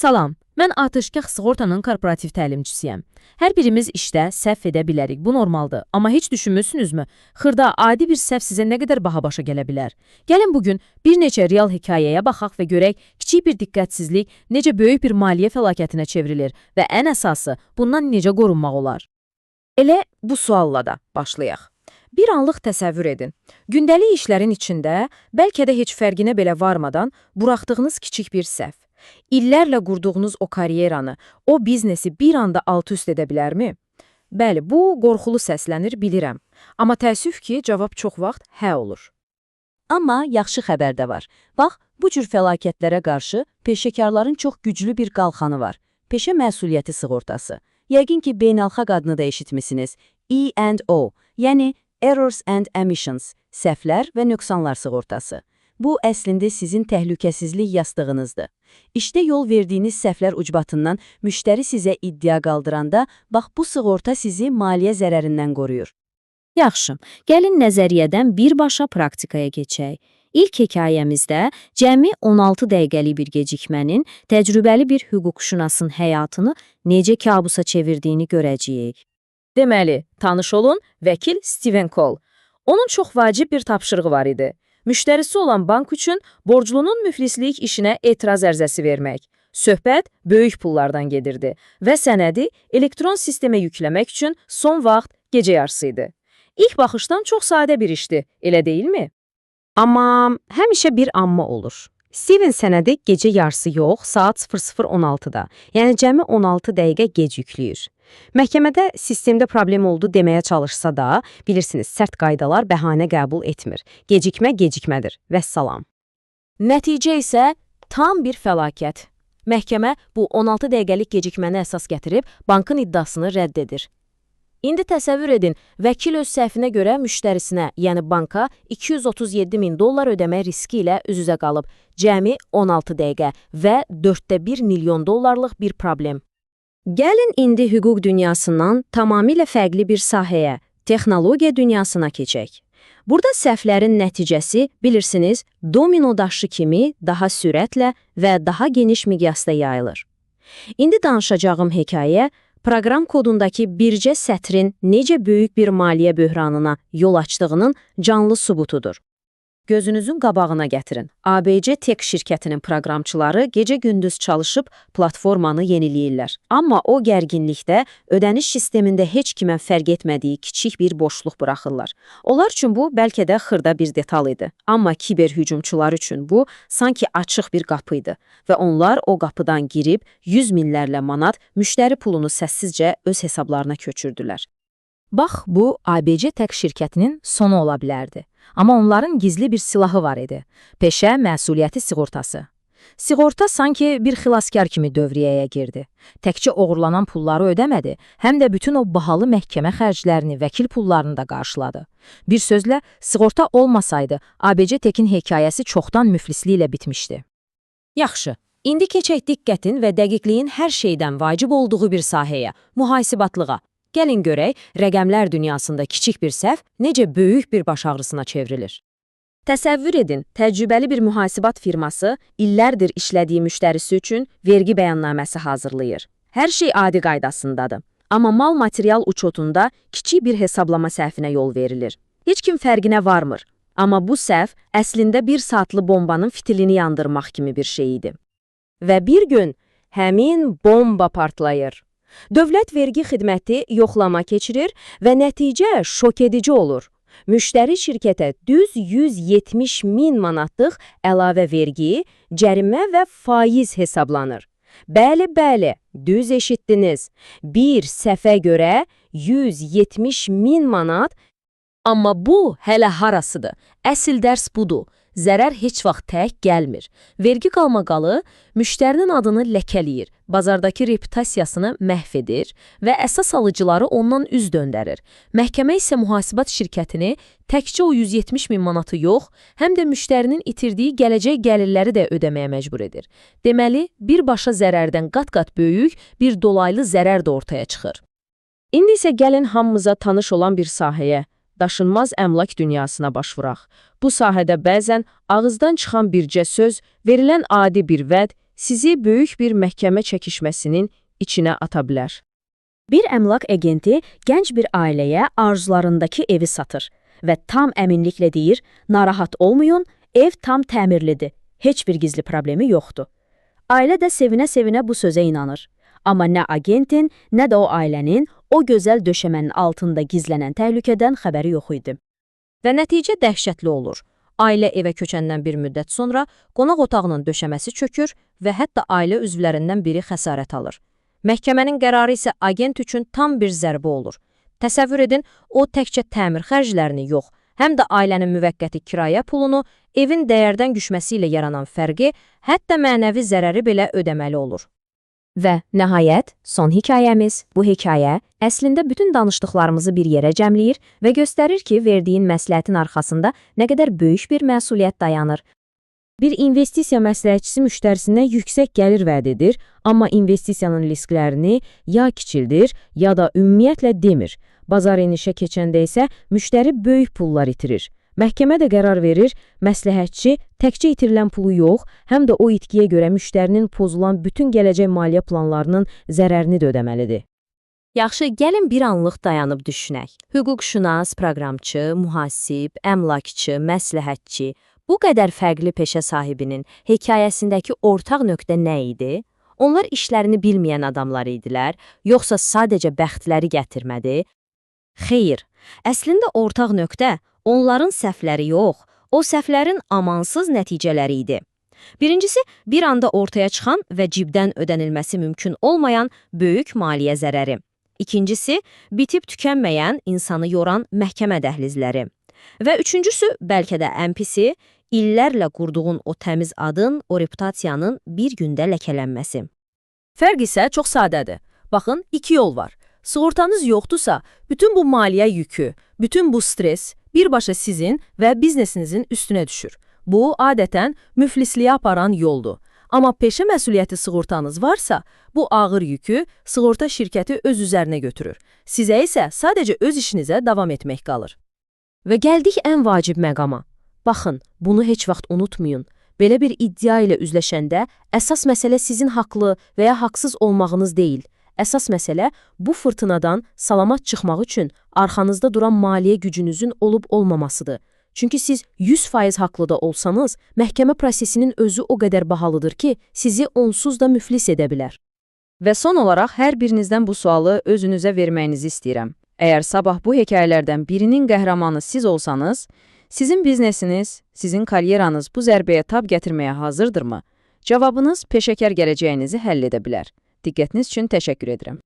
Salam, mən Atəşgah Sığortanın korporativ təlimçisiyəm. Hər birimiz işdə səhv edə bilərik, bu normaldır. Amma heç düşünmüsünüzmü? Xırda, adi bir səhv sizə nə qədər baha başa gələ bilər? Gəlin bugün bir neçə real hekayəyə baxaq və görək kiçik bir diqqətsizlik necə böyük bir maliyyə fəlakətinə çevrilir və ən əsası bundan necə qorunmaq olar? Elə bu sualla da başlayaq. Bir anlıq təsəvvür edin. Gündəlik işlərin içində, bəlkə də heç fərqinə belə varmadan buraxdığınız kiçik bir səhv. İllərlə qurduğunuz o karyeranı, o biznesi bir anda alt-üst edə bilərmi? Bəli, bu qorxulu səslənir, bilirəm. Amma təəssüf ki, cavab çox vaxt hə olur. Amma yaxşı xəbər də var. Bax, bu cür fəlakətlərə qarşı peşəkarların çox güclü bir qalxanı var. Peşə məsuliyyəti sığortası. Yəqin ki, beynəlxalq adını da eşitmisiniz. E&O, yəni Errors and Omissions, səhvlər və nöqsanlar sığortası. Bu, əslində sizin təhlükəsizlik yastığınızdır. İşdə yol verdiyiniz səhvlər ucbatından müştəri sizə iddia qaldıranda, bax bu sığorta sizi maliyyə zərərindən qoruyur. Yaxşı, gəlin nəzəriyyədən birbaşa praktikaya keçək. İlk hekayəmizdə cəmi 16 dəqiqəlik bir gecikmənin təcrübəli bir hüquqşünasın həyatını necə kabusa çevirdiyini görəcəyik. Deməli, tanış olun, vəkil Steven Cole. Onun çox vacib bir tapşırığı var idi. Müştərisi olan bank üçün borclunun müflislik işinə etiraz ərizəsi vermək. Söhbət böyük pullardan gedirdi və sənədi elektron sistemə yükləmək üçün son vaxt gecə yarısı idi. İlk baxışdan çox sadə bir işdi, elə deyilmi? Amma həmişə bir amma olur. Steven sənədi gecə yarısı yox, saat 00:16-da, yəni cəmi 16 dəqiqə gec yükləyir. Məhkəmədə sistemdə problem oldu deməyə çalışsa da, bilirsiniz, sərt qaydalar bəhanə qəbul etmir. Gecikmə gecikmədir. Vəssalam. Nəticə isə tam bir fəlakət. Məhkəmə bu 16 dəqiqəlik gecikməni əsas gətirib bankın iddiasını rədd edir. İndi təsəvvür edin, vəkil öz səhvinə görə müştərisinə, yəni banka 237 min dollar ödəmə riski ilə üz-üzə qalıb. Cəmi 16 dəqiqə və 4,1 milyon dollarlıq bir problem. Gəlin indi hüquq dünyasından tamamilə fərqli bir sahəyə, texnologiya dünyasına keçək. Burada səhvlərin nəticəsi, bilirsiniz, domino daşı kimi daha sürətlə və daha geniş miqyasda yayılır. İndi danışacağım hekayə proqram kodundakı bircə sətrin necə böyük bir maliyyə böhranına yol açdığının canlı sübutudur. Gözünüzün qabağına gətirin. ABC Tech şirkətinin proqramçıları gecə-gündüz çalışıb platformanı yeniləyirlər. Amma o gərginlikdə ödəniş sistemində heç kimə fərq etmədiyi kiçik bir boşluq buraxırlar. Onlar üçün bu bəlkə də xırda bir detal idi. Amma kiber hücumçular üçün bu sanki açıq bir qapı idi və onlar o qapıdan girib yüz minlərlə manat müştəri pulunu səssizcə öz hesablarına köçürdülər. Bax, bu ABC Tech şirkətinin sonu ola bilərdi. Amma onların gizli bir silahı var idi. Peşə məsuliyyəti sığortası. Sığorta sanki bir xilaskar kimi dövriyyəyə girdi. Təkcə oğurlanan pulları ödəmədi, həm də bütün o bahalı məhkəmə xərclərini, vəkil pullarını da qarşıladı. Bir sözlə, sığorta olmasaydı, ABC Tech'in hekayəsi çoxdan müflisliklə bitmişdi. Yaxşı, indi keçək diqqətin və dəqiqliyin hər şeydən vacib olduğu bir sahəyə, mühasibatlığa. Gəlin görək, rəqəmlər dünyasında kiçik bir səhv necə böyük bir baş ağrısına çevrilir. Təsəvvür edin, təcrübəli bir mühasibat firması illərdir işlədiyi müştərisi üçün vergi bəyannaməsi hazırlayır. Hər şey adi qaydasındadır. Amma mal-material uçotunda kiçik bir hesablama səhvinə yol verilir. Heç kim fərqinə varmır. Amma bu səhv əslində bir saatlı bombanın fitilini yandırmaq kimi bir şey idi. Və bir gün həmin bomba partlayır. Dövlət Vergi Xidməti yoxlama keçirir və nəticə şok edici olur. Müştəri şirkətə düz 170 min manatlıq əlavə vergi, cərimə və faiz hesablanır. Bəli, bəli, düz eşitdiniz. Bir səhvə görə 170 min manat. Amma bu hələ harasıdır? Əsl dərs budur. Zərər heç vaxt tək gəlmir. Vergi qalmaqalı müştərinin adını ləkələyir, bazardakı reputasiyasını məhv edir və əsas alıcıları ondan üz döndərir. Məhkəmə isə mühasibat şirkətini təkcə o 170 min manatı yox, həm də müştərinin itirdiyi gələcək gəlirləri də ödəməyə məcbur edir. Deməli, birbaşa zərərdən qat-qat böyük bir dolaylı zərər də ortaya çıxır. İndi isə gəlin hamımıza tanış olan bir sahəyə, daşınmaz əmlak dünyasına başvuraq. Bu sahədə bəzən ağızdan çıxan bircə söz, verilən adi bir vəd sizi böyük bir məhkəmə çəkişməsinin içinə ata bilər. Bir əmlak agenti gənc bir ailəyə arzularındakı evi satır və tam əminliklə deyir, narahat olmayın, ev tam təmirlidir, heç bir gizli problemi yoxdur. Ailə də sevinə-sevinə bu sözə inanır. Amma nə agentin, nə də o ailənin o gözəl döşəmənin altında gizlənən təhlükədən xəbəri yox idi. Və nəticə dəhşətli olur. Ailə evə köçəndən bir müddət sonra qonaq otağının döşəməsi çökür və hətta ailə üzvlərindən biri xəsarət alır. Məhkəmənin qərarı isə agent üçün tam bir zərbə olur. Təsəvvür edin, o təkcə təmir xərclərini yox, həm də ailənin müvəqqəti kirayə pulunu, evin dəyərdən düşməsi ilə yaranan fərqi, hətta mənəvi zərəri belə ödəməli olur. Və nəhayət, son hekayəmiz. Bu hekayə əslində bütün danışdıqlarımızı bir yerə cəmləyir və göstərir ki, verdiyin məsləhətin arxasında nə qədər böyük bir məsuliyyət dayanır. Bir investisiya məsləhətçisi müştərisinə yüksək gəlir vəd edir, amma investisiyanın risklərini ya kiçildir, ya da ümumiyyətlə demir. Bazar enişə keçəndə isə müştəri böyük pullar itirir. Məhkəmə də qərar verir, məsləhətçi təkcə itirilən pulu yox, həm də o itkiyə görə müştərinin pozulan bütün gələcək maliyyə planlarının zərərini də ödəməlidir. Yaxşı, gəlin bir anlıq dayanıb düşünək. Hüquqşünas, proqramçı, mühasib, əmlakçı, məsləhətçi bu qədər fərqli peşə sahibinin hekayəsindəki ortaq nöqtə nə idi? Onlar işlərini bilməyən adamlar idilər, yoxsa sadəcə bəxtləri gətirmədi? Xeyr, əslində ortaq nöqtə onların səhvləri yox, o səhvlərin amansız nəticələri idi. Birincisi, bir anda ortaya çıxan və cibdən ödənilməsi mümkün olmayan böyük maliyyə zərəri. İkincisi, bitib tükənməyən, insanı yoran məhkəmə dəhlizləri. Və üçüncüsü, bəlkə də ən pisi, illərlə qurduğun o təmiz adın, o reputasiyanın bir gündə ləkələnməsi. Fərq isə çox sadədir. Baxın, iki yol var. Sığortanız yoxdursa, bütün bu maliyyə yükü, bütün bu stres birbaşa sizin və biznesinizin üstünə düşür. Bu, adətən müflisliyə aparan yoldur. Amma peşə məsuliyyəti sığortanız varsa, bu ağır yükü sığorta şirkəti öz üzərinə götürür. Sizə isə sadəcə öz işinizə davam etmək qalır. Və gəldik ən vacib məqama. Baxın, bunu heç vaxt unutmayın. Belə bir iddia ilə üzləşəndə əsas məsələ sizin haqlı və ya haqsız olmağınız deyil. Əsas məsələ bu fırtınadan salamat çıxmaq üçün arxanızda duran maliyyə gücünüzün olub olmamasıdır. Çünki siz 100% haqlı da olsanız, məhkəmə prosesinin özü o qədər bahalıdır ki, sizi onsuz da müflis edə bilər. Və son olaraq hər birinizdən bu sualı özünüzə verməyinizi istəyirəm. Əgər sabah bu hekayələrdən birinin qəhrəmanı siz olsanız, sizin biznesiniz, sizin karyeranız bu zərbəyə tab gətirməyə hazırdırmı? Cavabınız peşəkar gələcəyinizi həll edə bilər. Diqqətiniz üçün təşəkkür edirəm.